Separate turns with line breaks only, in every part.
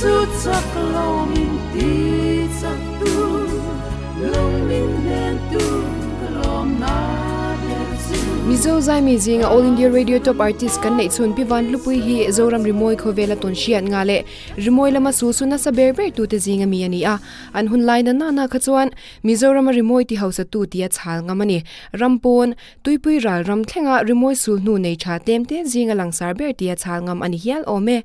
chu chak lo min ti chak tu, lung min hnen tu ka lawm na ber chu.
Mizo Zaimi zinga All India Radio Top Artist kan neih chhun Pi Van Hlupui hi Zoram Rimawi khawvela tawn hriat nga leh Rimawi lama su su nasa ber ber tute zinga mi a ni a. An hun lai na nana kha chuan Mizorama rimawi ti hausa tu tia chhal ngam a ni. Ram pawn, Tuipui ral ram thlenga rimawi sul hnu nei tha tlem te zinga langsar ber tia chhal ngam a ni hial awm e.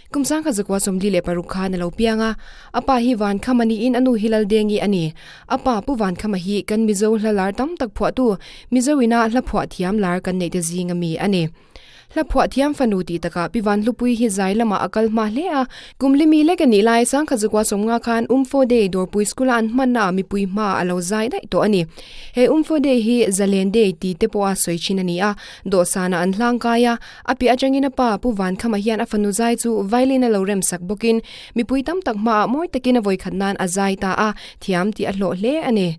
Kum sangkhat zakua 46 khan a lo piang a, a pa hi Vankhama niin a nu hi Laldengi a ni. A pa Pu Vankhama hi kan Mizo hla lar tam tak phuahtu, Mizo ina hla phuah thiam lar kan neih te zinga mi a ni. Hla phuah thiam fanu tih takah Pi Van Hlupui hi zai lamah a kal hma hle a. Kum limi lek a nih lai sangkhat zakua 50 khan Umfo Day Dawrpui School-a an hmanna ah mipui hma a lo zai daih tawh a ni. He Umfo Day hi Zalen Day ti te pawha sawi thin a ni a, dawhsanah an hlang kai a. A piah atangin a pa Pu Vankhama hian a fanu zai chu violin a lo rem sak bawkin mipui tam tak hmaah mawi takin a vawikhat nan a zai ta a, thiam tih a hlawh hle a ni.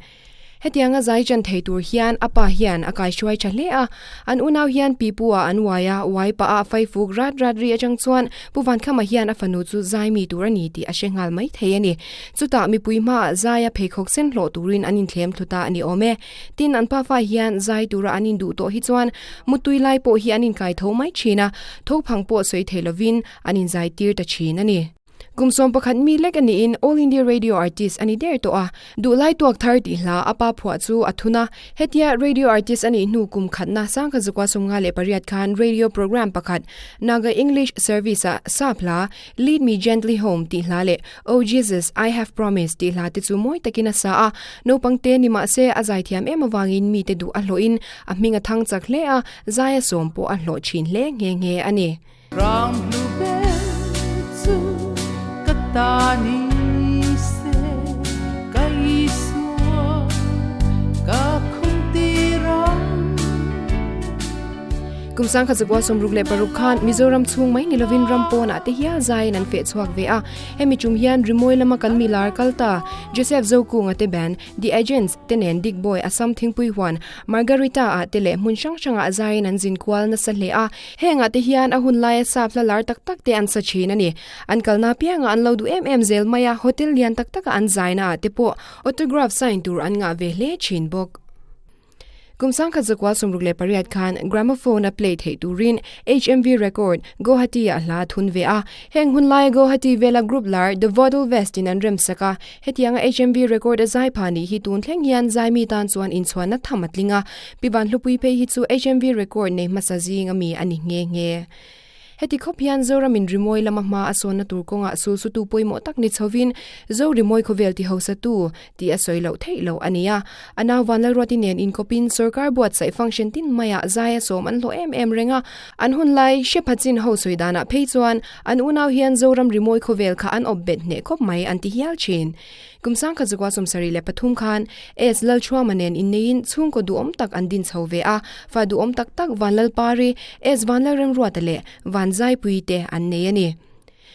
Hetianga zai chan thei tur hian a pa hian a kaihruai tha hle a, an unau hian pipu ah an uai a, uai pah a fai fuk rat rat ri atang chuan Pu Vankhama hian a fanu chu zai mi tur a ni tih a hre nghal mai thei a ni. Chutah mipui hmaah zai a pheikhawk sen hlawh turin an inthlem thlu ta a ni awm e. Tin, an pafa hian zai tura an induh tawh hi chuan mutui lai pawh hi an inkai tho mai thin a, thophang pawh sawi thei lovin an inzai tir ta thin a ni. Kum 11 mi lek a niin All India Radio Artist a ni der tawh a, Duhlai tuak thar tih hla a pa phuah chu a thun a. Hetia Radio Artist a nih hnu kum khatna sangkhat zakua 58 khan Radio Programme pakhat Naga English Service-ah sap hla Lead Me Gently Home tih hla leh Oh Jesus, I Have Promised tih hla te chu mawi takin a sa a. Naupang te ni mah se a zaithiam em avangin mite duh a hlawhin a hming a thang chak hle a, zai a sawm pawh a hlawh thin hle nghe nghe a ni.
Ram hlu ber chu ka ta ni se, ka Isua ka khum tir ang.
Kum 1966 khan Mizoram chhung mai ni lovin ram pawnah te hial zaiin an feh chhuak ve a. Hemi tum hian rimawi lama kan mi lar kal ta Joseph Zokunga te band The Agents te nen Dick Boy Assam Thingpui Huan Margarita ah te leh hmun hrang hrangah zaiin an zin kual nasa hle a. Hengah te hian a hun laia sap hla lar tak tak te an sa thin a ni. An kalna apiangah an lo duh em em zel mai a, hotel lian tak taka an zaina ah te pawh autograph sign tur an ngah ve hle thin bawk. Kum 1968 khan gramophone a play theih turin HMV Record, Guwahati ah hla a thun ve a. Heng hun laia Guwahati vela group lar The Vodal Vest in an remsak a. Hetianga HMV Record a zai pha nih hi tun thleng hian zaimi tan chuan inchhuanna tham a tling a. Pi Van Hlupui phei hi chu HMV record nei hmasa zing ami a ni nghe nghe. Heti khawp hian Zoramin rimawi lama hma a sawnna tur kawngah sulsutu pawimawh tak ni chhovin Zo rimawi khawvel ti hausa-tu tih a sawi loh theih loh a ni a. A nau Vanlalruati nen inkawpin sorkar buatsaih function tin maiah zai a sawm an hlawh em em reng a. An hun lai hre phachin ho sawi danah phei chuan an unau hian Zoram rimawi khawvel kha an awp bet hneh khawp mai an ti hial thin. Kum 1973 khan S. Lalchhuama nen inneiin chhungkaw duhawm tak an din chho ve a, fa duhawm tak tak Vanlalpari, S. Vanlalremruata leh Vanzaipui te an nei a ni.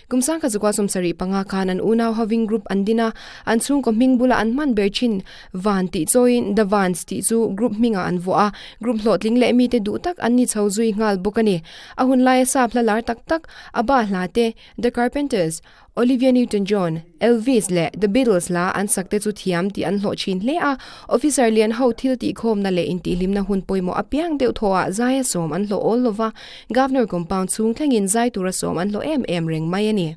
Kum 1975 khan an unau hoving group an din a, an chhungkaw hming bula an hman ber thin Van tih chawiin The Vans tih chu group hmingah an vuah a, group hlawhtling leh mite duh tak an ni chho zui nghal bawk a ni. A hun laia sap hla lar tak tak, Abba hla te, The Carpenters, Olivia Newton-John, Elvis leh The Beatles la an sak te chu thiam tih an hlawh thin hle a, officer lian ho thil tihkhawmna leh intihhlimna hun pawimawh apiang deuh thawhah zaia sawm an hlawh awl lova, Governor compound chhung thlengin zai tura sawm an hlawh em em reng mai a ni.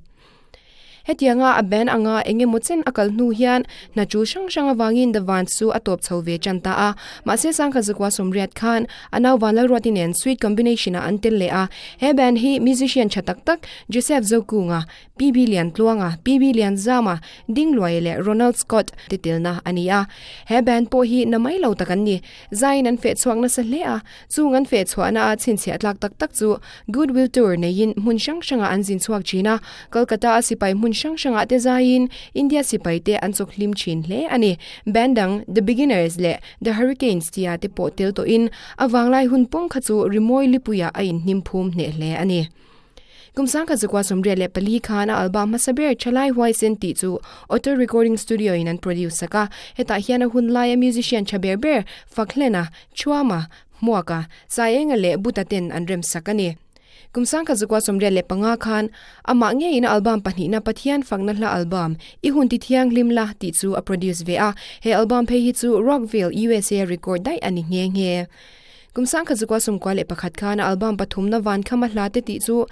Hetianga a band anga eng emaw chen a kal hnu hian hna tul hrang hrang avangin The Vans chu a tawp chho ve tan ta a, mahse 1980 khan a nau Vanlalruati nen Sweet Combination-ah an tel leh a, he band hi musician tha tak tak Joseph Zokunga, PB Liantluanga, PB Lianzama, Dingluaia leh Ronald Scott te telna a ni a. He band pawh hi na mai lo tak an ni. Zaiin an feh chhuak nasa hle a, chung an feh chhuahna a chhinchhiah tlak tak tak chu Goodwill Tour neiin hmun hrang hrangah an zin chhuak thin a, Kolkata a sipai hmun hrang hrangah te zaiin India sipai te an chawk hlim thin hle a ni. Band dang The Beginners leh The Hurricanes tia te pawh tel tawhin a vanglai hun pawng kha chu rimawi lipuiah a inhnim phum hneh hle a ni. Kum 1984 khan a album hmasa ber Thalai Huaisen tih chu Otter Recording Studio in an produce sak a, hetah hian a hun laia musician tha ber ber Fakhlena, Thuama, Hmuaka, Saienga leh Buta ten an rem sak a ni. Kum 1985 khan amah ngeiin a album pahnihna Pathian Fakna Hla Album, I Hun Ti Thianghlim La tih chu a produce ve a, he album phei hi chu Rockville, USA a record daih a ni nghe nghe. Kum 1991 khan a album pathumna Vankhama Hla Te tih chu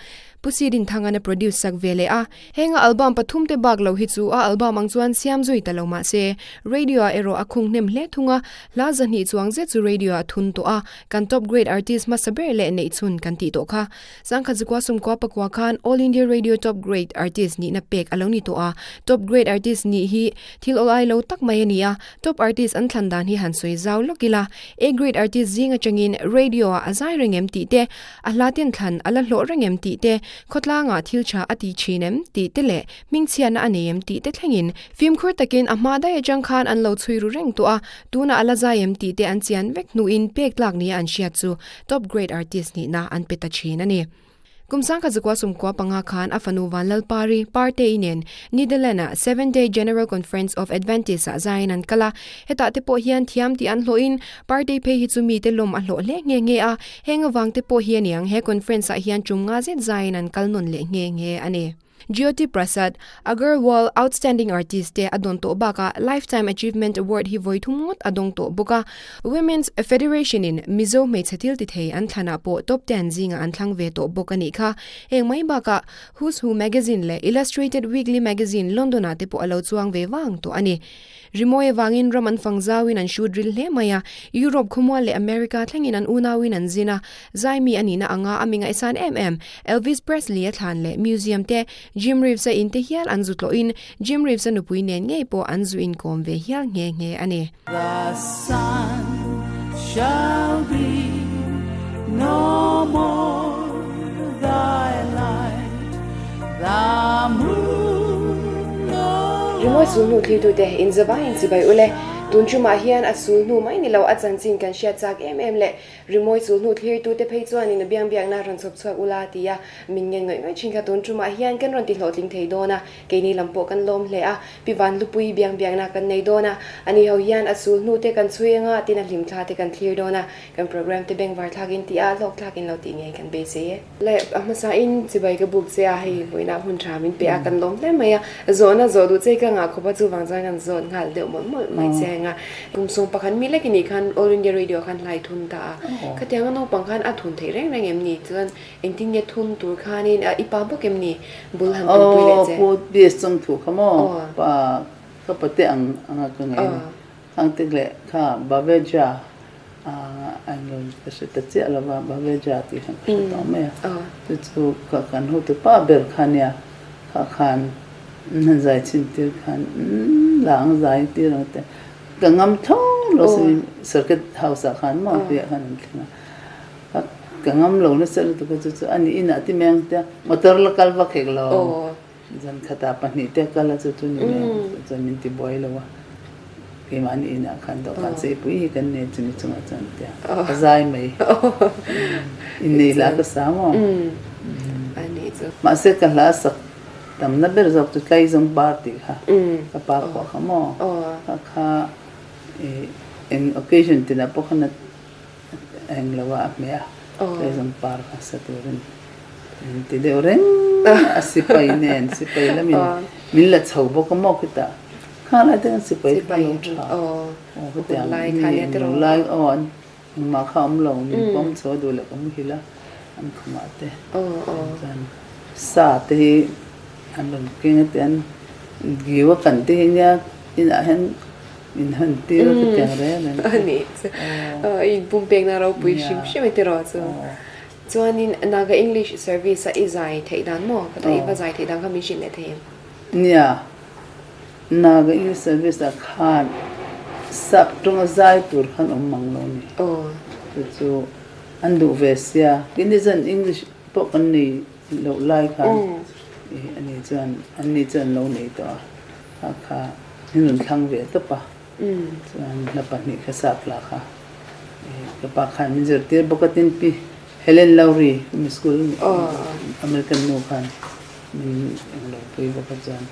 Pu Sidin Thangan a produce sak ve leh a, Heng a album pathum te bak lo hi chu a album ang chuan siam zui ta lo mah se, radio ah erawh a khung hnem hle thung a, hla zahnih chuang zet chu radio ah a thun tawh a, kan top grade artist hmasa ber leh neih chhun kan tih tawh kha. Sangkhat zukua sumkua pakua khan All India Radio Top Grade Artist nihna pek a lo ni tawh a, top grade artist nih hi thil awlai lo tak mai a ni a, top artist an thlan dan hi han sawi zau lawk ila, A grade artist zing atangin radio ah a zai reng em tih te, A hla ten thlan a la hlawh reng em tih te, khawtlangah thil tha a ti thin em tih te leh hmingchhiatna a nei em tih te thlengin fimkhur takin a hma daih atang khan an lo chhui ru reng tawh a, tunah a la zai em tih te an chian vek hnuin pek tlak nia an hriat chu top grade artist nihna an pe ta thin a ni. Kum sangkhat zakua sumkua panga khan a fanu Vanlalpari, Partei nen Netherland-a Seventh Day General Conference of Adventists-ah zaiin an kal a, hetah te pawh hian thiam tih an hlawhin Partei phei hi chu mite lawm a hlawh hle nghe nghe a, heng avang te pawh hi aniang he conference ah hian tum nga zet zaiin an kal nawn leh nghe nghe a ni. Jyoti Prasad, Agarwal Outstanding Artist te a dawn tawh bakah Lifetime Achievement Award hi vawi thum ngawt a dawng tawh bawk a, Women's Federation in Mizo hmeichhe thil ti thei an thlanah pawh top ten zingah an thlang ve tawh bawk a nih kha. Heng mai bakah Who's Who Magazine leh Illustrated Weekly Magazine London ah te pawh a lo chuang ve vang tawh a ni. Rimawi avangin ram an fang zauin an hrut ril hle mai a, Europe khawmual leh America thlengin an unauin an zin a, zaimi a nihna anga a mi ngaihsan em em Elvis Presley a thlan leh museum te, Jim Reeves a in te hial an zu tlawhin Jim Reeves a nupui nen ngei pawh an zu inkawm ve hial nghe nghe a ni.
The sun shall be no more thy light, the moon no
Rimawi sulhnu thlirtute inzavaiin chibai ule. Tun ṭumah hian a sulhnu mai ni lo a chanchin kan hriat chak em em leh Rimawi sulhnu thlirtute phei chuanin a biang biakna rawn chhawp chhuak ula tia min ngen ngawih ngawih ṭhin kha tun ṭumah hian kan rawn ti hlawhtling thei dawn a, keini lam pawh kan lawm hle a, Pi Van Lupui biang biakna kan nei dawn a, ani ho hian a sulhnu te kan chhui anga tin a hlimthla te kan thlir dawn a, kan program te bengvar thlakin tih a hlawk thlakin lo tih ngei kan beisei e. Le a hmasa in chibai ka buk che a, hei vawiinah hun tha min pe a, kan lawm hle mai a, zawhna zawh duh che ka ngah khawp a, chuvang chuan kan zawt nghal deuh mawlh mawlh mai che anga, kum sawm pakhat mi lek i nih khan All India Radio khan hlai thun ta a, khatianga naupang khan a thun theih reng reng em ni? Chuan Engtin nge thun tur khanin i pa bawk em ni bul han tumpui leh che?
Aw Pu BS Chawng thu kha maw pa ka pate ang anga ka ngei ni. Khang te leh kha Baveja a englo ka hre ta chiah lo va Baveja tih khan ka hre tawh mai a. Chu chu ka kan hotu pa ber kha nia kha khan han zai chhin tir khan la ang zai tir ang te ka ngam tho lo sin circuit house ah khan maw tih ah khan an thleng a. Ka ngam lo nasa lutuk a chu chu a ni inah ti mai ang tia motor la kal vak hek lo zan khatah pahnih te kal a chu chu ni mai ang chuan min ti buai lo a keimahni inah khan dawhkan cheipui hi kan nei chumi chungah chuan tia ka zai mai innei lah ka sa maw mahse ka hla sak tamna ber zawk chu tlaizawng bar tih kha ka pa khuah kha maw kha kha eng occasion tinah pawh khan a Eng lo a hmeh a, Tlaizawng par kha sa turin min ti deuh reng a, sipai nen sipai lamin min la chho bawk a maw khitah khang lai te khan sipai kha lo tha aw khitiang mi englo lai aw an engmah kha awm lo min pawm chho a duh leh ka muhil a an khumah te chuan sa te hi an rawn keng a tian giu a kan te hi nia inah hian Min han tir a ka tiang reng reng
chu. Ani chu i inpumpekna ropui hrim hrim e tiraw chu. Chuanin Naga English Service a i zai theih dan maw? Ka ta i va zai theih dan kha min hrilh leh thei em?
Nia, Naga English Service ah khan sap tawnga zai tur khan awm mang lo ni. Chu chu an duh ve sia. Keini chuan English pawh kan nei loh lai khan ani chuan an ni chuan lo nei tawh a. Kha kha min rawn thlang ve tawp a, chuan hla pahnih kha sap lah kha ka pa khan min zirtir bawk a, tin pi Helen Lowry mi school American nu khan min englo pui bawk a, chuan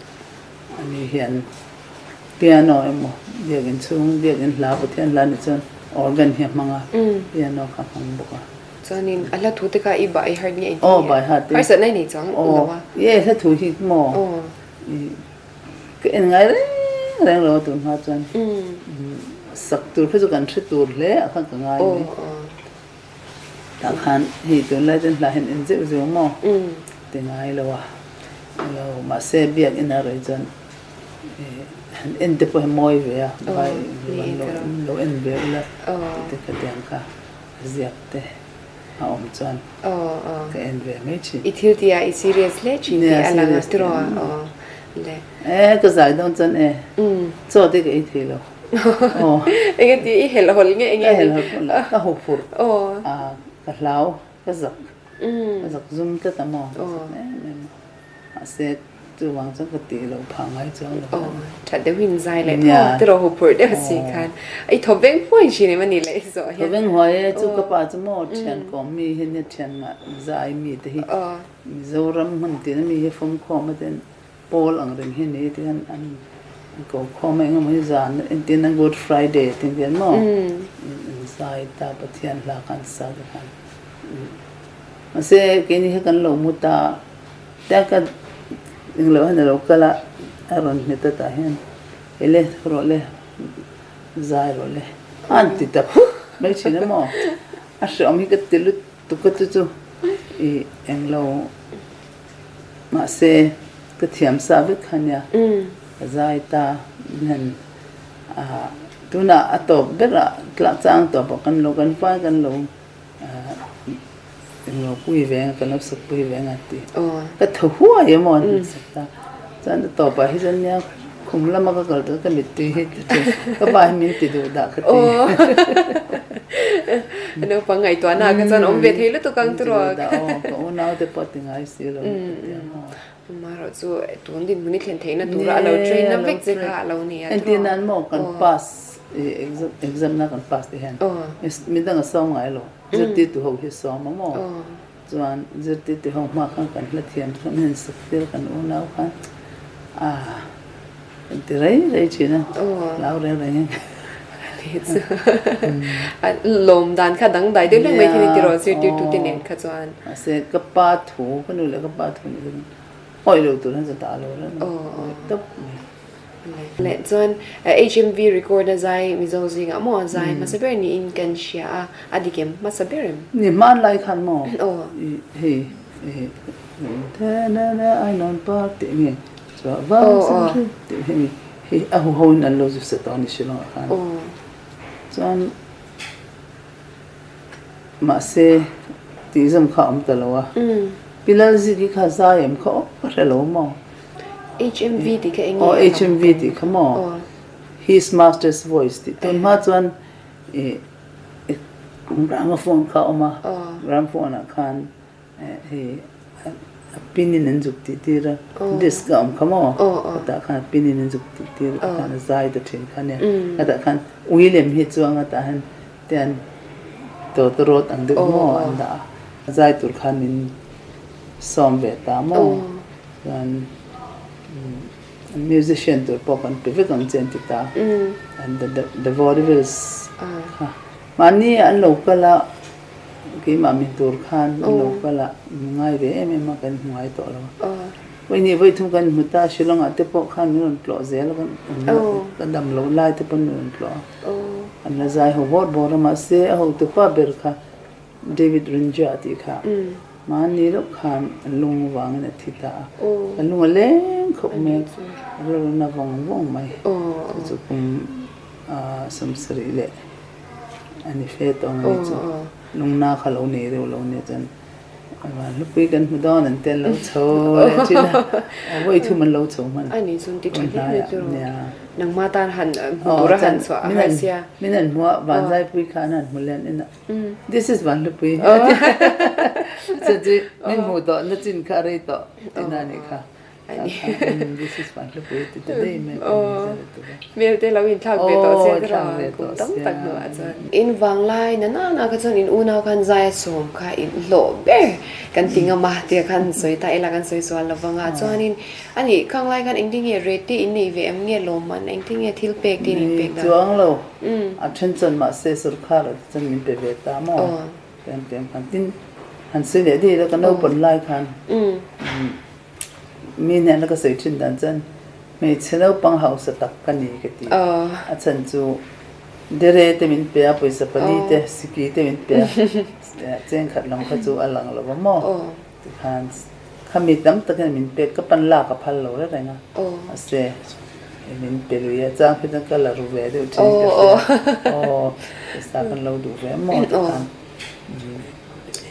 ani hian piano emaw biakin chhung biakin hla Pathian hla nih chuan organ hi a hmang a, piano kha a hmang bawk a.
Chuanin a hla thu te kha i by heart nge engtin
nge? Aw by heart e.
Harsatna i nei chuang lo a.
Aw, ye hla thu hi maw?
Aw.
Ka en ngai reng reng lo a tun hma chuan sak tur kha chu kan hre tur hle a kha ka ngai mai. Tah khan hei tunlai chuan hla hian en zeuh zeuh maw ti ngai lo a, lo mahse biakinn a rei chuan han en te pawh hi mawi ve a, vai lo en ve ula tih te khatiang kha ziak te a awm chuan ka en ve mai thin.
I thil tih ah i serious hle thin tih a lang a tiraw aw le.
E ka zai dawn chuan e chaw te ka ei thei lo. Aw.
Enge tih i helh hawlh nge enge?
Ka helh hawlh pawh lo ka hu phurh a ka hlau ka zak ka zak zum tlat a maw ka zak em em a mahse chuvang chuan ka tih loh phah ngai chuang lo.
Aw that deuhin zai leh tho tiraw hu phurh deuh si khan i thaw veng huai thin em a ni leh i zawh hian.
Thaw veng huai e chu ka pa chu maw thian kawm mi hi nia thian ngah zai mi te hi Mizoram hmun tina mi hi fawmkhawm a ten Pawl ang reng hi ni ti hian an ko khawm a engemaw hi zan entirna Good Friday tih ang hian maw an zai ta Pathian hla kha an sa te khan mahse keini hi kan lo mu ta tia ka englo hian a lo kal a a rawn hmet a tah hian ele rawh le zai rawh le a an ti ta phut mai thin a maw a hreawm hi ka ti lutuk a chu chu i englo. Mahse, ka thiam sa vek kha nia, ka zai ta hian tunah a tawp berah tlah chang tawpah kan lo kan vai kan lo englo pui ve ang kan lo sak pui ve ang a ti. Ka thaw huai emaw an han sak ta. Chuan a tawpah hi chuan nia khum lama ka kal tawh ka mittui hi tla thin. Ka pa hi min ti duh dah ka ti.
Naupang ngaihtuahna ah kha chuan awm ve thei lutuk ang tiraw.
Min ti duh dah aw, ka unau te pawh ti ngai si lo ka ti ang aw.
Amaherawh chu tun dinhmun i thlen theihna tura a lo train na vek che kha a lo ni a tiraw.
Entir nan maw kan pass exam na kan pass te hian midang a sawm ngai lo, zirtirtu ho hi sawm a maw. Chuan zirtirtu ho hma khan kan hla thiam chuan min han sak tir kan unau khan ah kan ti rei rei thin a, hlau reng reng in.
Lawm dan kha dangdai deuh hlek mai thin i tiraw zirtirtu te nen kha chuan.
Mahse ka pa thu, ka nu leh ka pa thu nih chuan awih lo tur hian ka dah lo reng a, awih tawp mai.
Leh chuan HMV record a zai Mizo zingah maw a zai hmasa ber niin kan hria a, a dik em hmasa ber em?
Ni hmanlai khan maw hei Ainawn par tih nge chhuah vang sen hri tih hemi hi a huho in an lo zu sa tawh a ni Shillong ah khan chuan mahse tih zawm kha a awm ta lo a Pi Lalziki kha zai em kha aw ka hre lo maw.
HMV tih kha eng
nge? Aw HMV tih kha maw? His Master's Voice tih tun hma chuan ih gramophone kha a awm a, gramophone ah khan hei a pin in an zuk tih tir a, disc a awm kha maw? Khatah khan a pin in an zuk tih tir a khan a zai ta thin kha nia. Khatah khan ui lem hi chuang a tah hian tian tawtawrawt ang deuh maw an dah a, a zai tur khan min sawm ve ta maw? Chuan musician tur pawh kan pe vek ang che an ti ta. And the vaudevilles kha mahni an lo kal a, keimah mi tur khan an lo kal a, min ngai ve em em a, kan hmu ngai tawh lo a. Vawiin vawi thum kan hmu ta, Shillong ah te pawh khan min rawn tlawh zel a, ka dam loh lai te pawh min rawn tlawh a. An la zai ho bawr bawr a, mahse a hotupa ber kha David Rinja tih kha mahni deuh khan lung vangin a thi ta a, ka lung a leng khawp mai, a rilru na vawng vawng mai, chu chu kum 70 leh a ni fe tawh ang a ni chu, lungna kha lo nei deuh lo nia chuan Vanhlupui kan hmu dawn an te an lo chho leh thin a, vawi thum an lo chho hman.
A ni chuan ti tha hle mai chu rawh. Nangma tan han hmu tura han chhuah a har sia.
Min han hmu a, Vanzaipui kha an han hmu leh an en a. This is Vanhlupui a ti. Chuan chu min hmuh tawh na chin kha a rei tawh tihna a nih kha. This is Vanhlupui ti ta daih mai ka ni zet a tuk a.
Hmel te lo inthlak ve tawh sia ka rawn kum tam tak hnuah chuan. In vanglai na nana kha chuan in unau khan zai a sawm kha in hlawh ber kan ti ngam a tia khan sawi ta ila kan sawi sual lo vang a chuanin ani khanglai khan engtin nge rate te in nei ve em nge lawmman engtin nge thil pek te in inpek
dan. Ni chuang lo. A then chuan mahse sorkar ah te chuan min pe ve ta maw? Tlem tlem khan tin han sawi leh daih ila ka naupang lai khan mi hnena ka sawi thin dan chuan hmeichhe naupang hausa tak ka ni ka ti. A chhan chu dere te min pe a, pawisa pali te, siki te min pe a, chengkhat lam kha chu a lang lo va maw? Tikhan khami tam takin min pek ka pan lak a phal lo reng a, mahse min pe lui a, chang phei chuan ka la ru ve deuh thin ka hria aw pawisa kan lo duh ve maw tikhan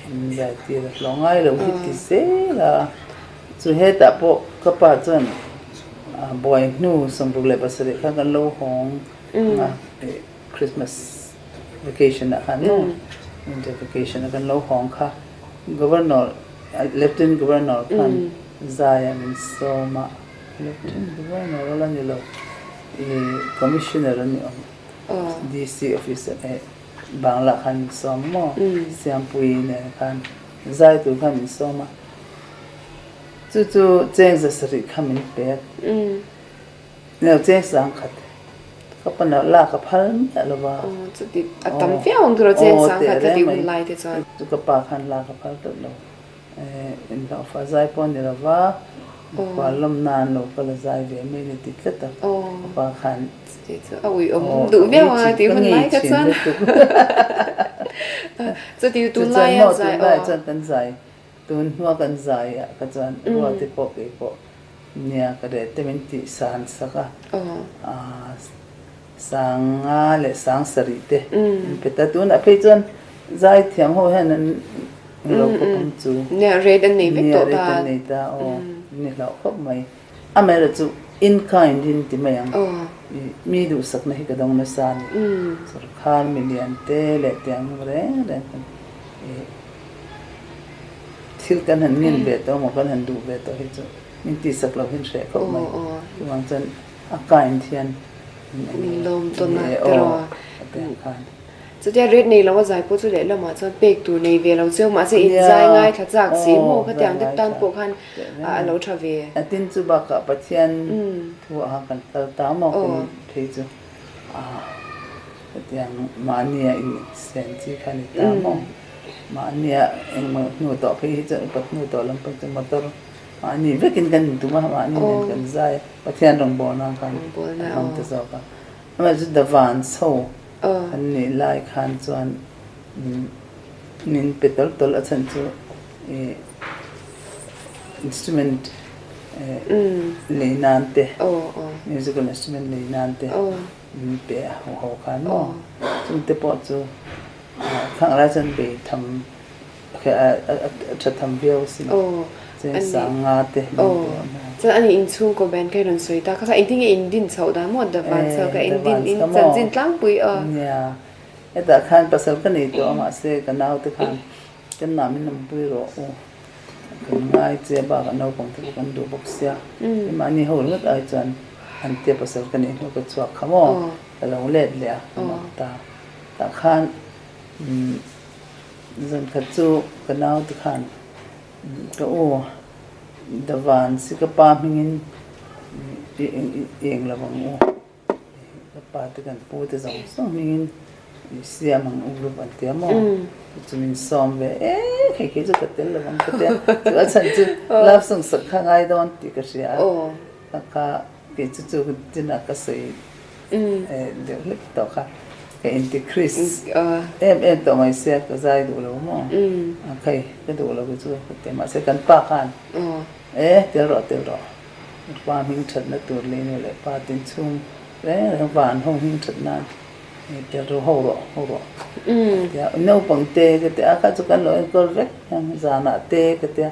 min zai tir a hlawh ngai lo hi ti zel a, chu hetah pawh ka pa chuan buai hnu 67 khan kan lo hawng a Christmas vacation ah khan maw winter vacation ah kan lo hawng kha Governor Lieutenant Governor khan zai a min sawm a Lieutenant Governor a la ni lo ih Commissioner a ni awm DC office eh Bangla khan min sawm maw Siampui nen khan zai tur khan min sawm a chu chu cheng zasarih kha min pek. Neu cheng sang khat ka pan a lak a phal miah lo va.
Aw chuti a tam viau ang tiraw cheng sang khat kha tih hun lai te chuan.
Chu ka pa khan lak a phal tawh lo. Inhlawhfa zai pawh ni lo va, khual lawm nan lo kal a zai ve mai ni ti tlat a ka pa khan.
Chuti chu a ui awm duh viau a tih hun lai kha chuan. Chuti tunlai a zai aw.
Tunlai chuan kan zai Tun hnua kan zai ah kha chuan ruate pawh kei pawh nia ka reh te min tih san sak a, sang nga leh sang sarih te min pe ta. Tunah phei chuan zai thiam ho hian an lo khawp ang chu.
Nia rate an nei vek tawh ta.
Nia rate an nei ta aw, ni hlauh khawp mai. Amaherawhchu chu in kind in ti mai ang. Mi duhsakna hi ka dawng nasa a ni. Sorkar milian te leh tiang reng reng khan. Thil kan han ngin ve tawh maw, kan han duh ve tawh hi chu min tihsak loh hian hreh khawp mai. Chuvang chuan a kind hian
min lawm tawn a tiraw.
A pian khan.
Chutia rate nei lo a zai pawh chu lehlamah chuan pek tur nei ve lo cheu mahse in zai ngaithla chak si maw khatiang te tan pawh khan a lo tha ve.
A tin chu bakah Pathian thu ah khan kan kal ta maw kei phei chu. Hetiang mahnia insen chi kha ni ta maw? Mahnia engmaw hnu tawh phei hi chuan upat hnu tawh lam pawh chu motor mahni vekin kan intum a, mahni nen kan zai a, Pathian rawngbawlna ang khan a hmang ta zawk a. Amaherawhchu Davan chho kan nih lai khan chuan min pe tawlh tawlh a chhan chu ih instrument lei nan te, musical instrument lei nan te. Min pe a ho ho khan maw? Chungte pawh chu khang lai chuan bei tham a tha tham viau asin. Cheng sang nga te min pe a maw?
Chuan ani inchhungkaw band kha i rawn sawi ta kha kha engtin nge in din chhoh dan maw? Davan chho kha in din in chanchin tlangpui aw.
Nia, hetah khan pasal ka nei tawh a mahse ka naute khan Kan mah min awmpui rawh u, kan ngai che bakah naupang te pawh kan duh bawk sia, keimahni ho ringawt ai chuan an tia pasal ka nih hnu ka chhuak kha maw, ka lo let leh a, ka mak ta. Tah khan zan khat chu ka nau te khan ka u Davan si ka pa hmingin i eng lo ang u. Ka pa te kan pu te zawng zawng hmingin i siam ang u group an ti a maw? Chu min sawm ve e hei khi chu ka tel lo ang ka tia chu a chhan chu love song sak kha ngai dawn tih ka hria a kha kei chu chu dinah ka sawi deuh hlek tawh kha ka inti Chris em em tawh mai sia ka zai duh lo maw a khai ka duh lo chu ka ti mahse kan pa khan e tel rawh tel rawh. Pa hming thatna tur leh nu leh pa tin chhung reng reng van ho hming that nan tel ru ho rawh ho rawh a tia naupang te ka tia a kha chu kan lo enkawl vek ang zanah te ka tia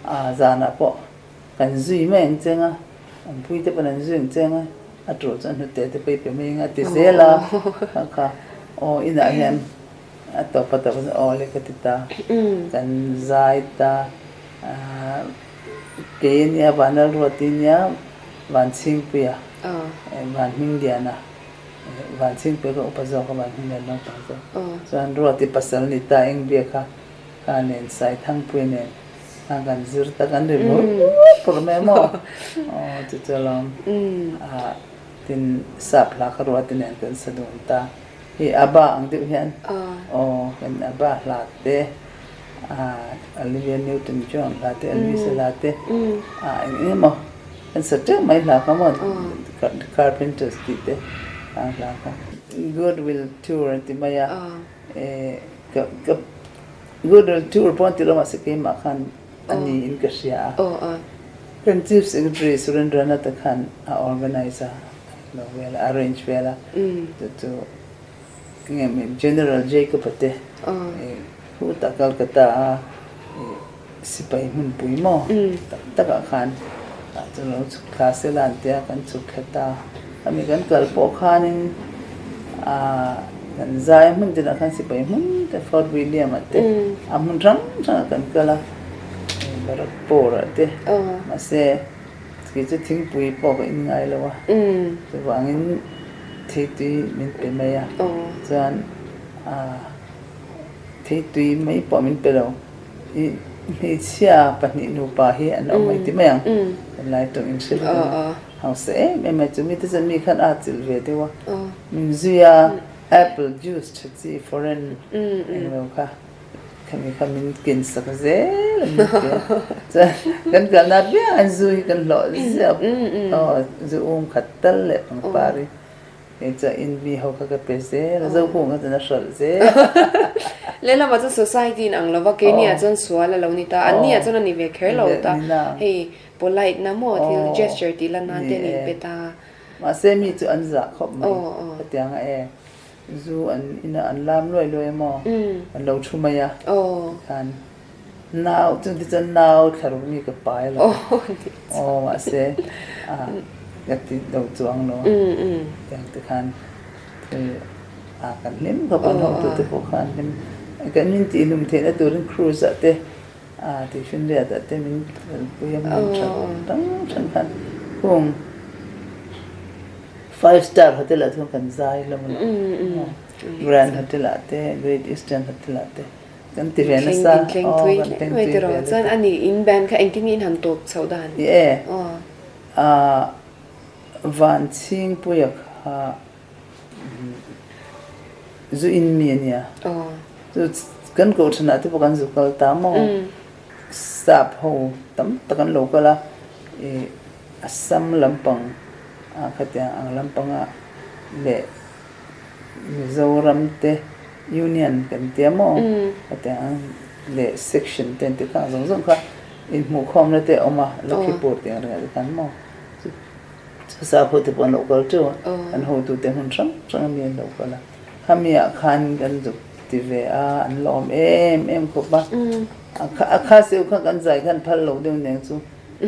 a zanah pawh kan zui mai ang cheng a awmpui te pawn an zui ang cheng a a tul chuan hnute te pawh i pe mai ang a ti zel a kha kha aw inah hian a tawp a tawp a aw le ka ti ta kan zai ta ah. Kei ania Vanlalruati nia Vanchhingpuia Vanhmingliana Vanchhingpuia ka upa zawk a Vanhmingliana naupang zawk chuan Ruati pasal ni ta eng bia kha ka nen Saithangpuia nen khan kan zir ta kan ri bur bur mai maw aw chu chu alawm tin sap hla kha Ruati nen kan sa dun ta. Hei Abba ang deuh hian aw kan Abba hla te Olivia Newton John hla te Elvis hla te eng eng emaw kan sa teuh mai hla kha maw The Carpenters tih te ang hla kha. Goodwill Tour an ti mai a ka Goodwill Tour pawh an ti lo mahse keimah khan a niin ka hria a. Kan Chief Secretary Surendranatha khan a organise a. Lo vel a, arrange vel a, chu chu enge maw General Jacob-a te khutah Calcutta a sipai hmunpui maw tak takah khan ah chuan lo chhuk thla sela an tia kan chhuk thla ta. Ami kan kal pawh khanin ah kan zai hmun tinah khan sipai hmun te Fort William-a te a hmun hrang hrangah kan kal a, Barrackpore-ah te mahse. Kei chu thingpui pawh ka in ngai lo a, chuvangin theitui min pe mai a, chuan theitui mai pawh min pe lo, i hmeichhia pahnih nupa hi an awm mai ti mai ang, tunlai tawng in hre vek ang, hausa em em mai chu mite chuan mi khan a chilh ve deuh a, min zui a apple juice tha chi foreign englo kha. Khami kha min ken sak zel a ni tia. Chuan kan kalna apiang an zu hi kan hlawh ziah aw zu um khat tal leh pangpar hi kei chuan in mi ho kha ka pe zel a, Zokhum kha chuan a hralh zel.
Lehlamah chuan society in ang lova keiniah chuan sual a lo ni ta, anniah chuan a ni ve kher lo ta, hei polite na maw thil gesture tih lan nan te an inpe ta.
Mahse mi chu an zah khawp mai hetiang a e. Zu an ina an lam luai luai a maw? An lo thu mai a. Tikhan nau chung te chuan nau thla ruk mi ka pai lo. Aw mahse a ka ti lo chuang lo a. Tiang tikhan thil a kan hlim khawp an hotu te pawh khan hlim. Kan min tih hlum theihna turin cruise ah te a tihfinriat ah te min kalpui a hmun tha dang hran khan hung Five star hotel ah chuan kan zai hlawm a lo. Grand hotel ah te, Great Eastern hotel ah te kan ti ve nasa.
Inthleng thui hle mai tiraw. Chuan ani in band kha engtin nge in han tawp chhoh dan?
Ni e. Van Chhingpuia kha zu in mi a nia. Chu kan kohhranah te pawh kan zu kal ta maw? Sap ho tam tak an lo kal a, Assam lampang ah khatiang ang lampanga leh Mizoram te Union kan tia maw khatiang ang leh section te an ti khang zawng zawng kha inhmuhkhawmna te a awm a Lakhipur tih ang ringah te khan maw chu sap ho te pawh an lo kal teuh a an hotute hmun hrang hrang ami an lo kal a khami ah khan kan zuk ti ve a an lawm em em khawp a a khaseu kha kan zai khan phal lo deuh nen chu.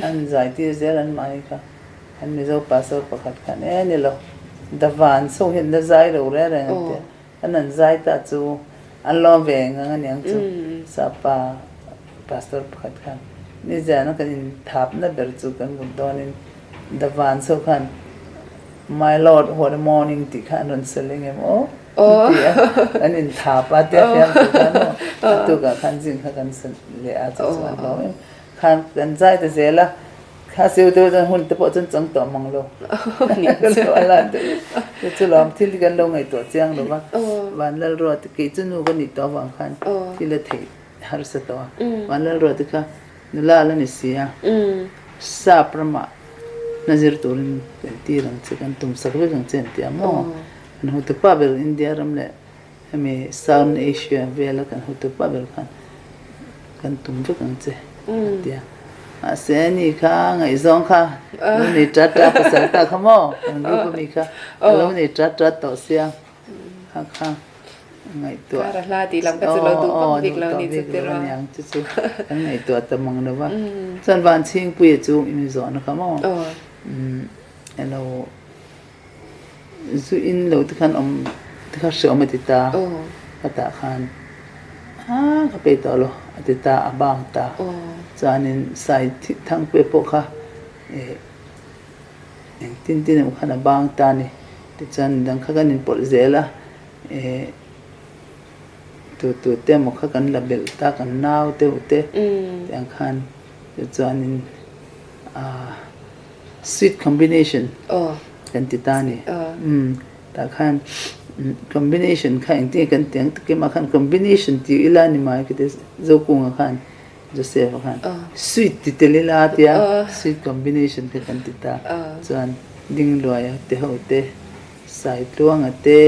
An zai tir zel an mahni kha an Mizo pastor pakhat khan e ni lo Davan so hian la zai lo reng reng an tia an an zai ta chu an lawm ve ngang aniang chu sapa pastor pakhat khan nizan a kan in thap na ber chu kan mut dawn in Davan so khan My Lord what a morning tih kha an rawn sawi leng em aw an ti a kan in thap a tia fiam tur khan aw a tukah khan zing kha kan sa leh a chu chu an lawm em. Khan kan zai ta zel a, kha siu deuh chuan hun te pawh chuan chang tawh mang lo. Kan lo a lan deuh chu chu lawm thil hi kan lo ngaihtuah chiang lo va, Vanlalruat kei chu nu ka nih tawh avang khan thil a theih harsa tawh a, Vanlalruat te kha nula la ni si a, sap ramah hna zir turin kan tir ang che, kan tum sak vek ang che an ti a maw? Kan hotupa ber India ram leh Hemi Southern Asia vela kan hotu pa ber khan kan tum vek ang che a ti a. Mahse ani kha ngaihzawng kha lo nei tat tat pasal ta kha maw kan group ami kha a lo nei tat tat tawh sia kha kha ngaihtuah
Kar a hla tih lam kha chu lo duh vak bik lo ni chu tiraw.
Aniang chu chu kan ngaihtuah ta mang lo va. Chuan Vanchhingpuia chu i mi zawhna kha maw elo Zu in lo te khan awm te kha hreawm a ti ta, ka tah khan aa ka pe tawh lo a ti ta a bang ta. Chuanin sai thangpuia pawh kha eh engtin tin emaw khan a bang ta a ni. Tichuan midang kha kan inpawlh zel a eh tu tu te emaw kha kan la belh ta kan nau deuh te tiang khan tichuanin aa. Sweet combination kan ti ta a ni. Tah khan Combination kha engtin nge kan tih ang keimah khan combination tih ila ni mai ka ti Zokunga khan Joseph-a khan sweet ti tel ila a tia sweet combination kha kan ti ta chuan Dingluaia te ho te Saitluanga te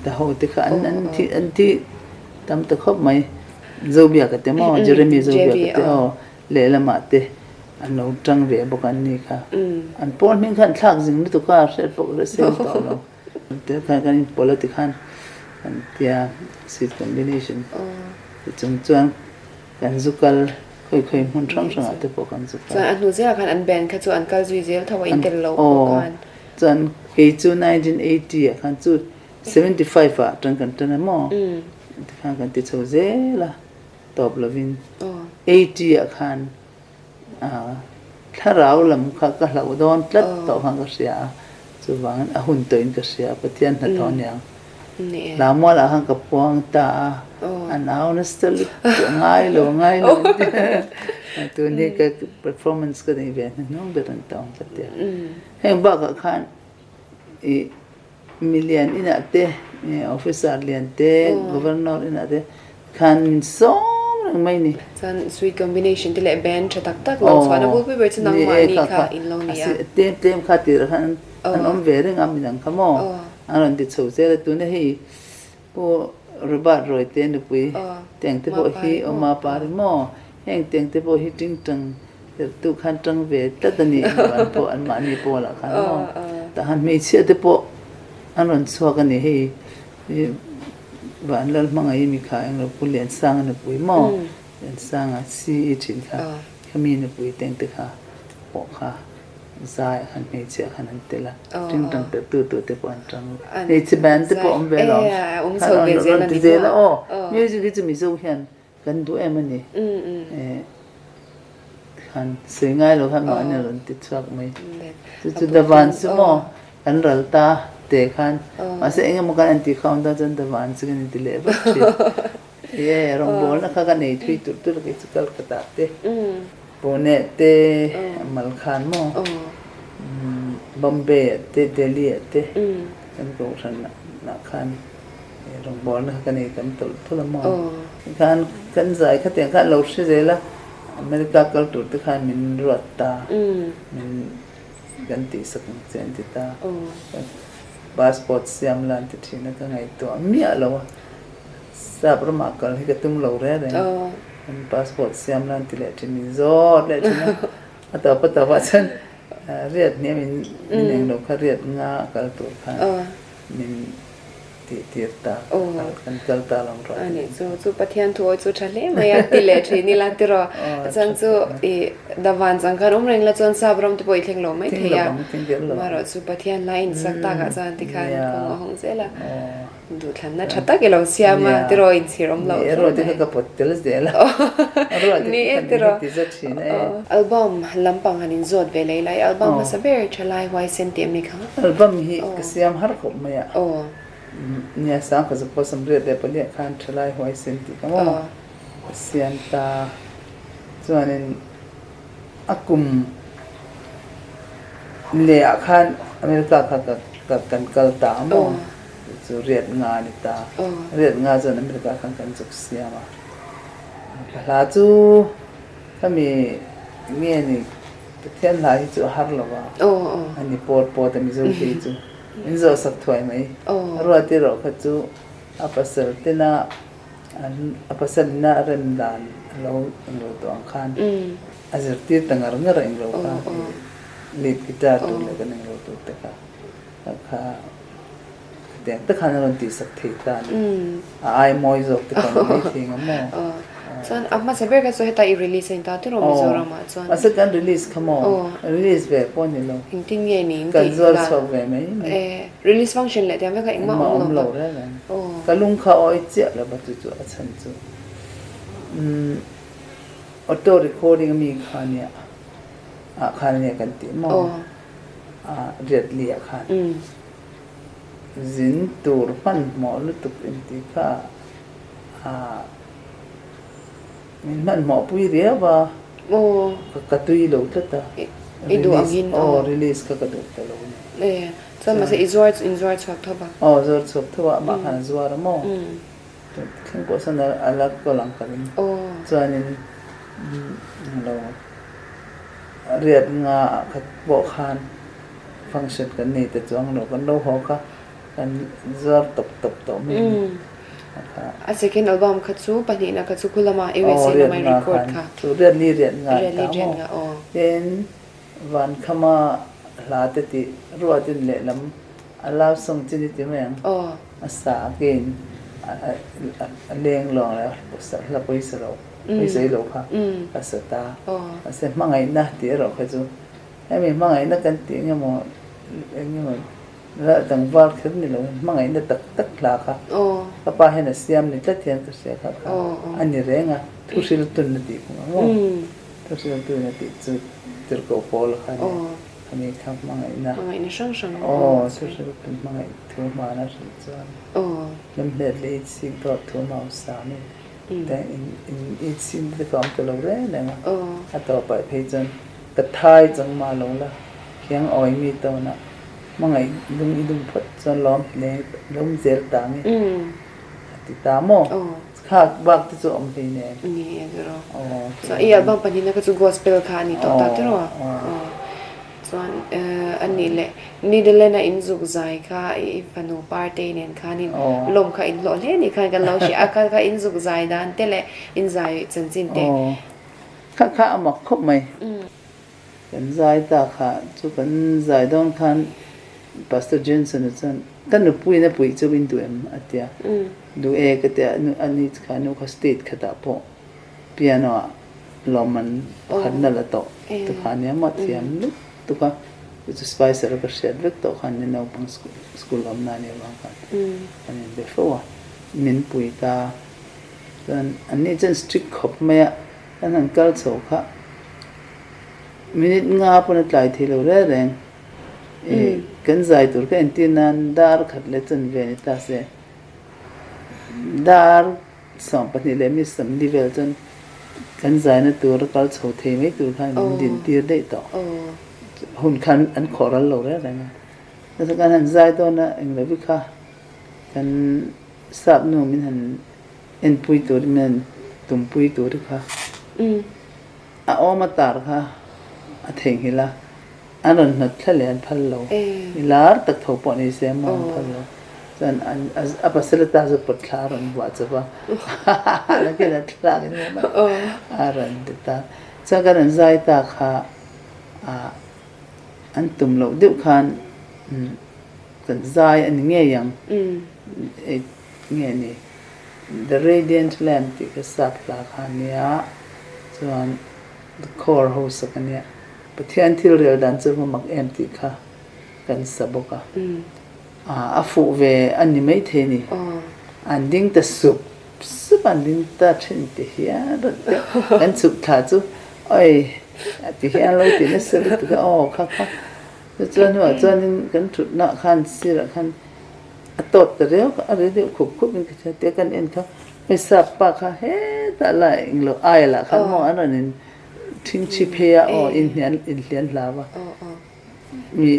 ta ho te kha an an thi an thi tam ta khawp mai Zobiaka te maw Jeremy Zobiaka te aw Lehlamah te an lo tang ve bawk an ni kha. An pawl hming khan thlak zing lutuk a, hriat pawh ka hre tawh lo. Te khan kan inpawlh a tikhan kan tia seat combination ti chung chuan kan zu kal khawi khawi hmun hrang hrangah te pawh kan zu kal.
Chuan a hnu zelah khan an band kha chu an kal zui zel tho a, in tel lo pawh khan.
Chuan kei chu 1980 ah khan chu 75 ah tang kan tan a maw? Tikhan kan ti chho zel a. Tawp lovin eighty ah khan thlarau lam kha ka hlauh dawn tlat tawh khan ka hria a, chuvangin a hun tawhin ka hria a, Pathian hnathawh aniang. Hlamualah khan ka puang ta a, an au nasa lutuk a ngai lo a ngai lo tun hi ka performance ka nei ve hnuhnung ber an tawng ka tia. Heng bakah khan ih Milian inah te, officer lian te, governor inah te khan min sawm reng mai ni.
Chuan sweet combination te leh band tha tak tak lo chhuahna bulpui ber chu nangmahni kha in lo ni a.
Tlem tlem kha tirah khan an awm ve reng a midang kha maw an rawn ti chho zel a tuna hei Pu Robert Rawite nupui teng te pawh hi awma pari maw heng teng te pawh hi tingtang Tirtu khan tang ve tlat a ni an pawh an mahni pawlah khan maw tah khan hmeichhia te pawh an rawn chhuak a ni hei Vanlal hmangaih mi kha englo Pu Liansanga nupui maw Liansanga CE thin kha khami nupui teng te kha pawh kha zai ah khan hmeichhia khan an tel a tingtang tirtu tur te pawh an tang hmeichhe band te pawh awm ve lo khan rawn ti zel a aw music hi chu Mizo hian Kan duh em a ni. Khan sawi ngai lo khan mahni a rawn ti chhuak mai. Chu chu Davan chu maw kan ral ta te khan mahse eng emaw kan an tih kha awm dawn chuan Davan chu kan inti leh vek thin. Ye rawngbawlna kha ka nei thui tur tur kei chu Calcutta te Pune te Malkhan maw Bombay ah te Delhi ah te kan kohhran ah khan Rawngbawlna kha ka nei tam tawlh tawlh a maw? Tikhan kan zai kha tiang khan lo hre zel a, America kal tur te khan min ruat ta, min kan tihsak ang che an ti ta. Passport siam la an ti thin a, ka ngaihtuah miah lo a, sap ramah kal hi ka tum lo reng reng a, kan passport siam la an ti leh thin, min zawt leh thin a, a tawp a tawpah chuan riat hniam in min englo kha riat nga kal tur khan min tih tir ta kan kal ta lo rawh.
Ani chu chu Pathian thu awi chu tha hle mai a ti leh thin ila tiraw chuan chu i davan chang khan awm reng la chuan sap ram te pawh i thleng lo mai thei a marawh chu Pathian hla in sak tak ah chuan tikhan kawng a hawng zel a duhthlanna tha tak i lo siam a tiraw inchhir awm loh
hle mai. Ni e ka pawt tel zel a
ni e tiraw album lampang han in zawt ve lei lai album hmasa ber thalai huaisen tih ami kha.
Album hi ka siam har khawp mai a. Nia sang ka zuk pawh samriat leh pahnih ah khan thalai huaisen tih ka maw ka siam ta. Chuanin a kum leh ah khan America kha ka kan kal ta a maw chu riat nga a ni ta. Riat nga chuan America khan kan zuk siam a. Ka hla chu khami nge ni Pathian hla hi chu a har lo a, a ni pawt pawt a Mizo phei chu min zawh sak thuai mai. A ruat erawh kha chu a pasal tena a pasal ina a rem dan a lo englo tawh ang khan a zirtir ta ngar ngar a englo kha lead guitar tur leh kan englo tur te kha kha khatiang tak khan a rawn tihsak thei ta a ni. A ai mawi zawk te pawh ni mai thei ang maw?
Chuan a hmasa ber kha chu heta i release a ni ta tiraw Mizoram ah chuan?
Mahse kan release kha maw? Release ve pawh ni lo.
Engtin nge ni in
tih? Kan zuar chhuak ve mai mai.
Release function leh tiang vek kha engmah awm lo
reng reng. Ka lung kha awi chiah lo va chu chu a chhan chu auto recording ami kha nia ah khan ania kan tih maw? Riat li ah khan. Zin tur hmanhmawh lutuk intih kha min hmanhmawh pui riau a, ka tui lo tlat a, release aw release kha ka duh ta lo a ni.
Chuan mahse i zuar in zuar chhuak tho va?
Aw zuar chhuak tho a, amah khan a zuar a maw? Thleng pawh sawn a la kawl ang ka ring. Chuanin lo riat nga ah khat pawh khan function kan nei ta chuang lo, kan lo haw kha kan zuar tawp tawp tawh mai a ni.
A second album kha chu pahnihna kha chu khu lama USA lama in record kha.
Chu riat li riat nga an ta maw? Tin van khama hla te tih ruatin lehlam a love song chi ni ti mai ang. A sa again a leng lawng leh hla pawisa lo pawisa i lo kha ka sa ta. Mahse hmangaihna tih erawh kha chu hemi hmangaihna kan tih eng emaw eng emaw la tlangval kher ni lo in hmangaihna tak tak hla kha ka pa hian a siam ni tlat hian ka hria kha kha a ni reng a thu hril tun a tih kawng ang aw thu hril tun a tih chu tirhkoh pawl kha a nia. Ani kha hmangaihna.
Hmangaihna hrang hrang.
Aw, chu hrilh tun hmangaih thu hmana hrilh chuan.
Aw.
Hlemhlet leh itsik dawt thu hma usam in. Te in in itsik te ka awm ta lo reng reng a.
Aw.
A tawp ah phei chuan ka thai chang mah lo la khiang awi mi tawn ah hmangaih lung i dum phawt chuan lawm hle lawm zel ta nge. A ti ta maw?
Aw.
Kha bak te chu awm hlei nen.
Ni e tiraw.
Aw.
Chuan i album pahnihna kha chu gospel kha a ni tawh ta tiraw? Aw. Chuan a nih leh Netherland a in zuk zai kha i fanu Partei nen khanin lawm kha in hlawh hle ni khan kan lo hria a, kha kha in zuk zai dan te leh in zai chanchin te.
Aw. Kha kha a mak khawp mai. Kan zai ta kha chu kan zai dawn khan Pastor Jensen a chuan ka nupuiin a puih chauh in duh em a ti a, duh e ka ti a, a ni kha nu kha state khatah pawh piano ah lawmman pakhat nalh a tawh tu kha ania maw thiam lutuk a, chu chu Spicer a ka hriat vek tawh khan ni naupang school awmna ania vang khan kan inbe fo a, min pui ta chuan anni chuan strict khawp mai a kan han kal chho kha. Minute nga pawn a tlai thei lo reng reng. I kan zai tur ka entir nan dar khat leh chan ve ni ta se. Dar 12 leh mi 40 vel chuan kan zaina tur a kal chho thei mai tur khan min din tir daih tawh. Hun khan an khawh ral lo reng reng a. Chutah kan han zai dawn a englo bik kha kan sap nu min han enpui tur min han tumpui tur kha. A awm a tar kha a theihnghilh a, an rawn hnawt thla leh an phal lo. Mi lar tak tho pawh ni se maw an phal lo. Chuan a pasal ata chu pawt thla a rawn vuah chawp a, nakin a thlak in a rawn ti ta. Chuan kan rawn zai ta kha an tum loh deuh khan kan zai a ni ngei ang. Nge ni? The Radiant Lamb tih kha sap hla kha a nia, chuan The Core ho sak a nia. Pathian thil rel dan chu va mak em tih kha kan sa bawk a. A fuh ve a ni maithei ni. An ding ta sup sup a, an ding ta thin ti hian rawn ti a. Kan chhuk thla chu oi ti hian lo ti nasa lutuk a, aw kha kha. Chuan hnuah chuanin kan thutna khan sirah khan A tawt ta riau kha, a ri deuh khup khup in ka hria tia kan en kha hei sap pa kha hetah lah englo ai lah khan maw an rawn in thingthi phei a aw in hnian in hlian hlau a mi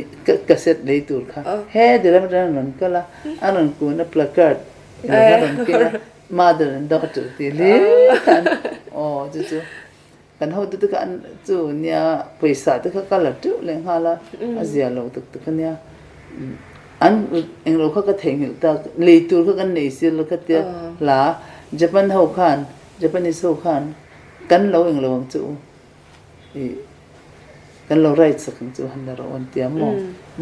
cassette lei tur kha he ti lam atang an rawn kal a an rawn kun a placard ilo a rawn keng a mother and daughter tih hlir khan aw chu chu kan hotu te kha an chu nia pawisa te kha ka la teuh leh nghal a a zia lo tak tak a nia an englo kha ka theihnghilh tak lei tur kha kan nei sil lo kha tia hla Japan ho khan Japanese ho khan kan lo englo ang chu ih kan lo write sak ang chu han la rawh an tia maw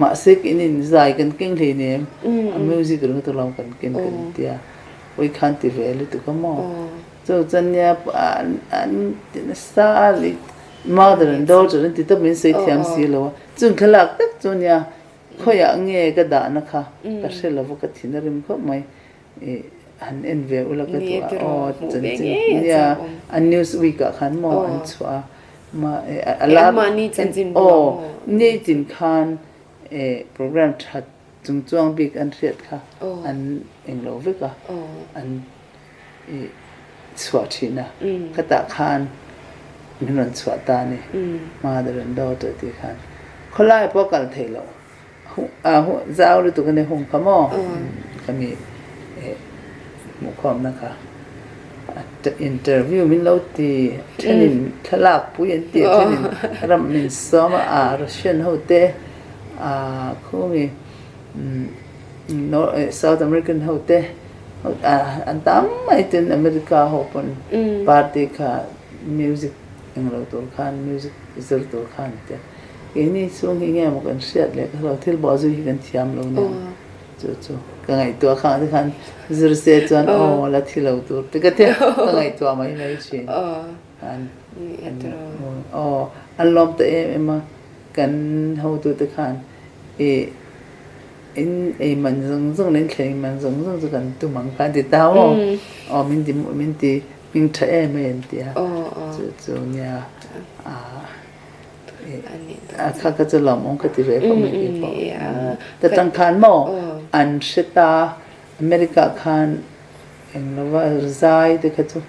mahse in in zai kan keng hlei nem a music ringawt alawm kan ken kan tia pawi khan ti ve lutuk a maw. Chu chuan nia an ti nasa a leh mother and daughter an ti tawp min sawi thiam si lo a, chung thlalak tak chu nia khawiah nge ka dahna kha ka hre lo va ka thin a rim khawp mai ih han en ve ula ka duh a aw chanchin nia a news week ah khan maw an chhuah a ma a lar aw nitin khan program that chung chuang bik an hriat kha an englo vek a an i chhuah thin a, khatah khan min rawn chhuah ta a ni, mother and daughter tih khan khawlai pawh kal thei lo. Zau lutuk a ni hung kha maw? Ka mi hmuhkhawmna kha interview min lo ti thenin thlalak pui an ti a thenin ram min sawm a a Russian ho te a khumi South American ho te an tam mai ten America ho pawn party kha music englo tur khan music zir tur khan te. Keini chhung hi nge maw kan hriat leh ka hlo thil bawh zui hi kan thiam lo nia chu chu ka ngaihtuah khang te khan zir se chuan aw la thi lo tur te ka tia ka ngaihtuah mai mai thin an aw an lawm ta em em a kan hotu te khan i in ei man zawng zawng leh in thleng man zawng zawng chu kan tum ang kha an ti ta maw aw min ti min ti hming tha em em an ti a chu chu nia a. A kha kha chu lawmawm ka ti ve khawp mai kei pawh. Ta tang khan maw an hre ta America khan eng lova zai te kha chu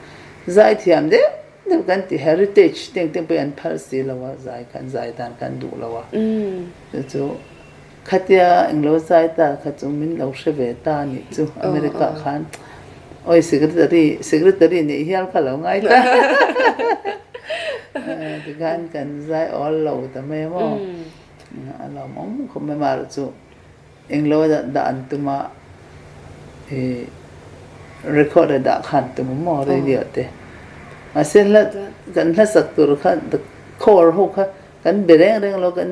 zai thiam deuh deuh kan ti heritage te engtin pawhin an phal si lo a zai khan zai dan khan duh lo a chu chu khatia eng lo zai ta kha chu min lo hre ve ta a nih chu America khan awi secretary secretary nih hial kha lo ngai ta. Tikhan kan zai awl lo ta mai a maw? A lawmawm khawp mai marawh chu englo dah an tum a i record a dah kha an tum a maw radio te. Mahse hla kan hlasak tur kha core ho kha kan be reng reng lo kan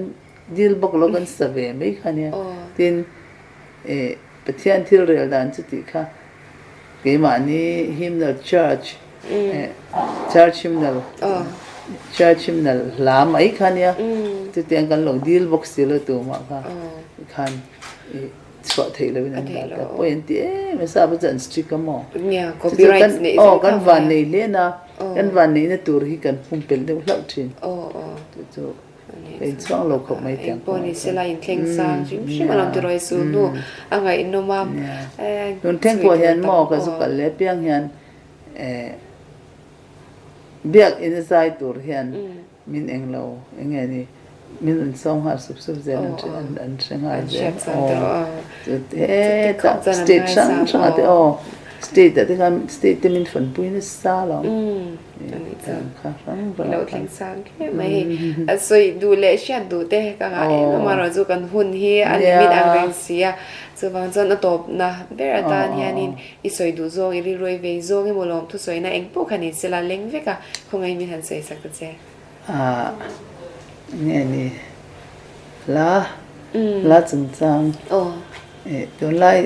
dil bawk lo kan sa ve mai kha nia. Tin i Pathian thil rel dan chu tih kha keimahni hymnal church Church hymnal Church hymnal hla mai kha nia chutiang kan lo dil bawk si lo tumah kha khan i chhuah theih loin an dah ta pawi an ti em a sap chu an strict a maw aw kan van nei hle na kan van neihna tur hi kan pumpelh deuh hlauh thin chu chu Ka inchhuang lo khawp mai tiang
kawngah chuan. Engpawh ni sela inthleng sang hrim hrim a lo ti rawi su hnu a ngaihnawm a.
Tun thleng pawh hian maw ka zu kal leh apiang hian biak in a zai tur hian min eng lo eng nge ni min rawn sawm nghal sup sup zel an hre nghal zel aw hetah state hrang hrangah te aw state ah te khan state te min fanpui nasa lo.
Lo thleng sang hle mai hei. A sawi duh leh hriat duh te ka ngah em em a rawh chu kan hun hi a limit ang reng si a. Chuvang chuan a tawpna ber atan hianin i sawi duh zawng, i rilru i vei zawng emaw lawm thusawina eng pawh kha ni sela leng vek a, khawngaih min han sawi sak ta che.
Ah nge ni hla hla chungchang tunlai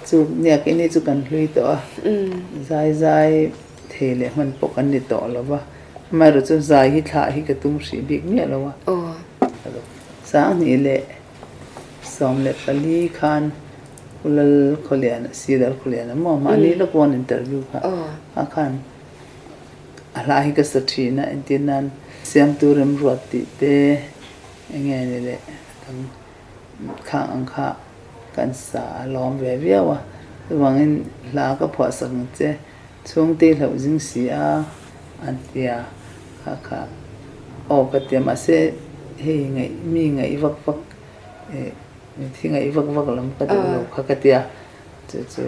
chu nia keini chu kan hlui tawh a zai zai thei leh hman pawh kan ni tawh lo va amaherawh chu zai hi thlah hi ka tum hrih bik miah lo a Sanghnih leh 14 khan Pu Lal Khawliana Si Lal Khawliana maw mahni lawk one interview kha a khan A hla hi ka sa thin a, entir nan Siamtu Remruat tih te eng nge ni leh a dang khang ang kha kan sa a lawm ve viau a. Chuvangin hla ka phuah sak ang che, chhungte hlauh zing si a an ti a, kha kha aw ka ti a, mahse hei ngaih mi ngaih vak vak eh mi thi ngaih vak vak lam ka duh lo kha ka ti a, chu chu.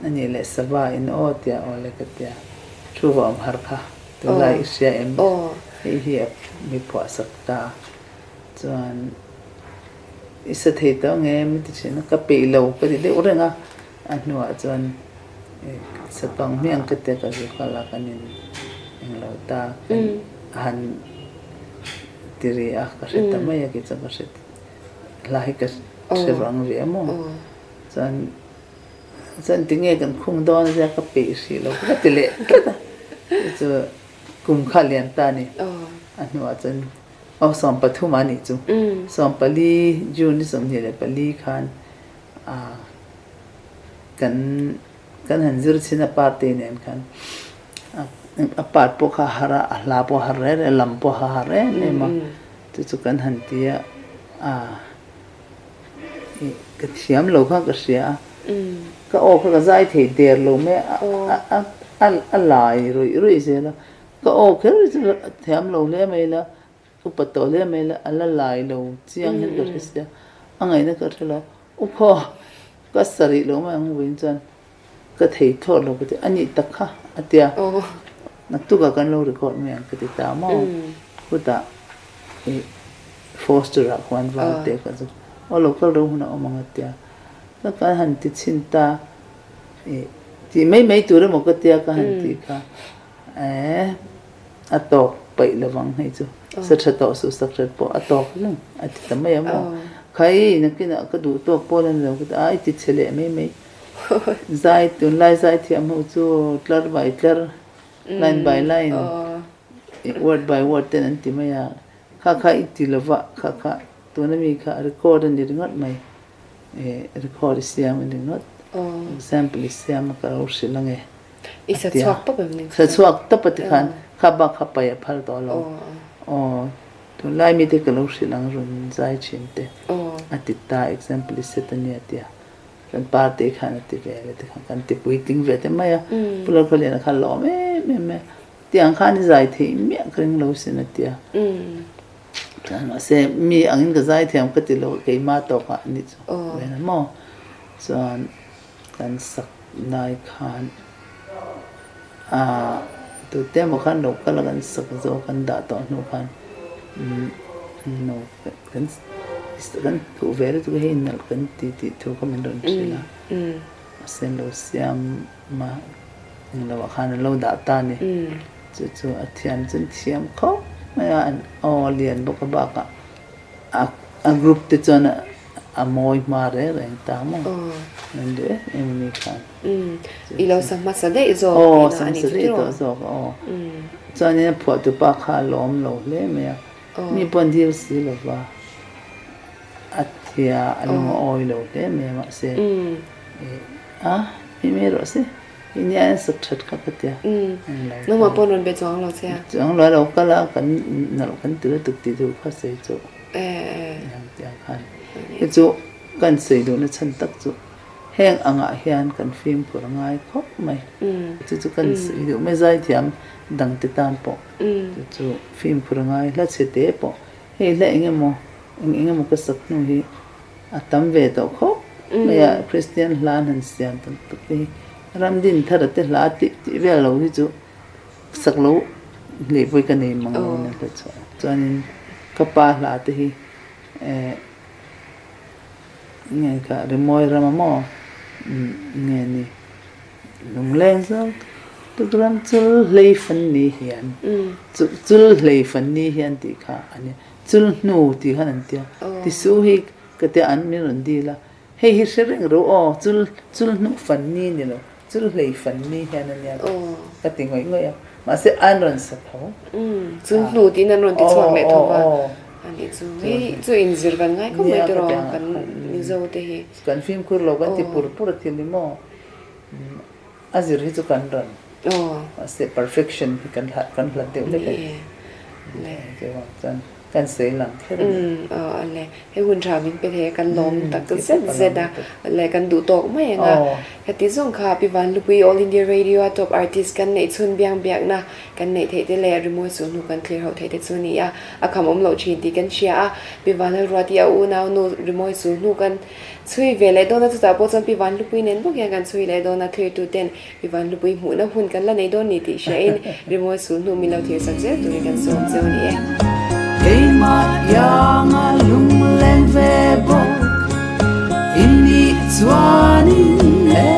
A nih leh sava in aw tia aw le ka tia thu va awm har kha tunlai i hria em hei hi a mi phuah sak ta chuan i sa thei tawh nge mi ti thin a ka peih lo ka ti deuh reng a a hnuah chuan sa tawng hmiang ka tia ka zu kal a kan in englo ta a han ti ri a ka hre ta mai a kei chuan ka hre hla hi ka hre vang ve a maw chuan. Chuan tinge kan khung dawn zia ka peih hrih lo ka ti leh tlat a, chu chu kum kha lian ta a ni. A hnuah chuan aw 13 a nih chu, 14 June ni 24 khan kan kan han zir chhin a party nen khan a part pawh kha a har a, a hla pawh a har reng reng a, lam pawh a har em em a, chu chu kan han ti a, Ka thiam lo kha ka hria a, ka aw kha ka zai thei der lo mai a, a lai ruih ruih zel a, ka aw kher chu thiam lo hle mai la, upa tawh hle mai la, a la lai lo chiang hian ka hre sia, A ngaihna ka hre lo. U khaw, ka sarih lo mai ang vawiin chuan ka thei thlawt lo ka ti, a nih tak kha a ti a. Naktukah kan lo record mai ang ka ti ta maw? Chutah i Foster-ah khuan val te ka chu aw lo kal ro hun a awm ang a ti a. Ka kan han ti chhin ta, i tih mai mai tur emaw ka tia ka han tih kha eh a tawk paih lovang hei chu sa tha tawh suh sak hret pawh a tawk reng a ti ta mai a maw. Khai nakinah ka duh tawk pawl a ni lo ka ti a, i ti chhe leh mai mai. Zai tunlai zai thiam ho chu tlar by tlar, line by line, word by word ten an ti mai a, kha kha i ti lova kha kha tuna mi kha record a ni ringawt mai, record i siam a ni ringawt, example i siam a ka lo hrilh ange
I sa chhuak tawp em ni?
Sa chhuak tawp a tikhan kha bak kha paih a phal tawh lo. Aw tunlai mite ka lo hrilh ang rawn zai thin te a ti ta example i set a nia tia. Kan party khan a ti ve le tikhan kan ti puitling ve te mai a, Pu Lalkhawliana kha lawm em em mai a, tiang khan i zai theih miah ka ring lo sin a ti a, chuan mahse mi angin ka zai thiam ka ti lo keimah tawkah a nih chu ve na maw, chuan kan sak lai khan ah tute emaw khan lo kal a kan sak zo kan dah tawh hnu khan no kan kan duh ve lutuk a hei nalh kan ti tih thu kha min rawn hrilh a a sen lo siam a englo ah khan an lo dah ta a ni chu chu a thiam chu an thiam khawp mai a an aw lian bawk a bakah a group te chuan a mawi hma reng reng ta maw an duh em em a ni khan.
I lo sa hmasa daih zawk
Aw, sa hmasa daih tawh zawk a aw. Chuanin a phuahtupa kha a lawm lo hle mai a, mi pawh an dil si lo va, a tia a lung a awi lo hle mai a mahse a mi mai rawh se, i nia en sak that kha ka tia.
Nangmah pawh rawn be chuang lo che a?
Chuang lo a lo kal a, kan nalh kan ti lutuk tih duh kha sawi chu. Tiang khan hi chu kan sawi duhna chhan tak chu. Heng angah hian kan fimkhur a ngai khawp mai. Chu chu kan sawi duh mai zaithiam dangte tan pawh chu chu fimkhur a ngai hla chhe te pawh hei hla eng emaw eng eng emaw ka sak hnu hi a tam ve tawh khawp mai a Kristian hla an han siam tam tak te hi Ramdin thara te hla tih tih vel lo hi chu sak lo hleh pawh hi ka nei mang lo nia hla chhuah chuanin ka pa hla te hi eh Nge kha rimawi rama maw nge ni lungleng zawk tuk ram chul hlei fan ni hian chul hlei fan ni hian tih kha a nia chul hnu tih khan an tia tisu hi ka tia an min rawn dil a hei hi hre reng ro aw chul chul hnu fan ni ni lo chul hlei fan ni hian a nia ka ti ngawih ngawih a mahse an rawn sa tho
chul hnu tiin an rawn ti chhuak leh tho va. A nih chu hei chu inzir kan ngai khawp mai tiraw kan Mizo te hi.
Kan fimkhur lo kan ti pur pur a thil hi maw a zir hi chu kan rawn mahse perfection hi kan kan hlat deuh hlek a ni chuan kan sawi lang kher a ni.
Aw a le hei hun tha min pe thei a kan lawm tak zet zet a le kan duh tawk mai ang a heti zawng kha Pi Vanlupui All India Radio a top artist kan neih chhun biang biakna Kan neih theih te leh rimawi chu hnu kan thlir ho theih te chu a ni a, a kham awm loh thin tih kan hria a. Pi Vanlalruati a unau nu rimawi chu hnu kan chhui ve leh dawn a, chutah pawh chuan Pi Vanhlupui nen bawk hian kan chhui leh dawn a, thlirtu ten Pi Vanhlupui hmuhna hun kan la nei dawn ni tih hriain rimawi chu hnu min lo thlir sak zel turin kan sawm cheu a ni e.
Keimah ianga lungleng ve bawk i nih chuanin e.